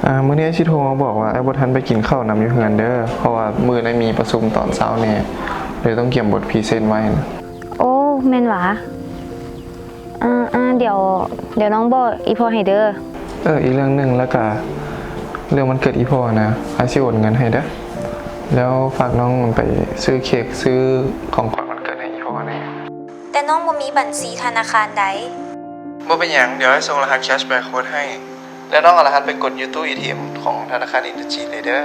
ອ່າ ມື້ນີ້ອ້າຍຊິໂທມາບອກວ່າ ອ້າຍບໍ່ທັນໄປກິນເຂົ້ານຳຢູ່ເຮືອນເດີ ເພາະວ່າມື້ນີ້ມີປະຊຸມຕອນເຊົ້າແນ່ ເລີຍຕ້ອງກຽມບົດພຣີເຊັນໄວ້ນະ. ໂອ້ ແມ່ນຫວາ? ເອີ ເອີ ດຽວ ດຽວນ້ອງບອກອີ່ພໍ່ໃຫ້ເດີ. ເອີ ອີກເລື່ອງໜຶ່ງ ແລ້ວກະເລື່ອງວັນເກີດອີ່ພໍ່ນະ ອ້າຍຊິໂອນເງິນໃຫ້ເດີ ແລ້ວຝາກນ້ອງໄປຊື້ເຄັກ ຊື້ຂອງຂວັນວັນເກີດໃຫ້ອີ່ພໍ່ແນ່. ແຕ່ນ້ອງບໍ່ມີບັນຊີທະນາຄານໃດ. ບໍ່ເປັນຫຍັງ, ດຽວອ້າຍສົ່ງລະຫັດແຄຊແບັກໂຄດໃຫ້ ແລ້ວນ້ອງເອົາລະຫັດໄປກົດຢູ່ຕູ້ເອທີເອັມຂອງທະນາຄານເອເນຈີໄດ້ເດີ.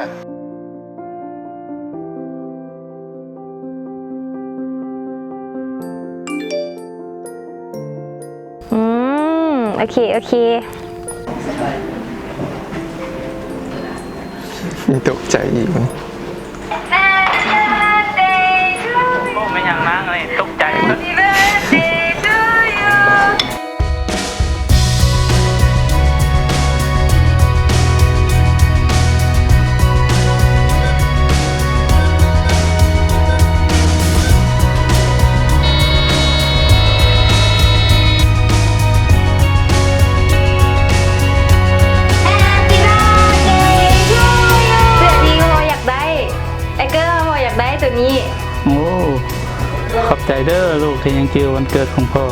ອືມ ໂອເຄ ໂອເຄ. ມີຕົກໃຈອີກ. ໂອ້ ແມ່ນຫຍັງນາງອັນນີ້ຕົກໃຈເບິດ. ເສື້ອທີ່ພໍ່ຢາກໄດ້ ໄອເກີ ພໍ່ຢາກໄດ້ໂຕນີ້. ໂອ້ ຂອບໃຈເດີລູກ ທີ່ຍັງຈື່ວັນເກີດຂອງພໍ່.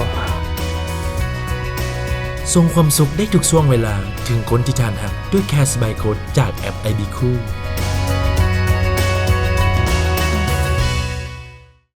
ສົ່ງຄວາມສຸກໄດ້ທຸກຊ່ວງເວລາເຖິງຄົນທີ່ທ່ານຮັກ ດ້ວຍແຄຊແບັກໂຄດຈາກແອັບ ໄອບີຄູ.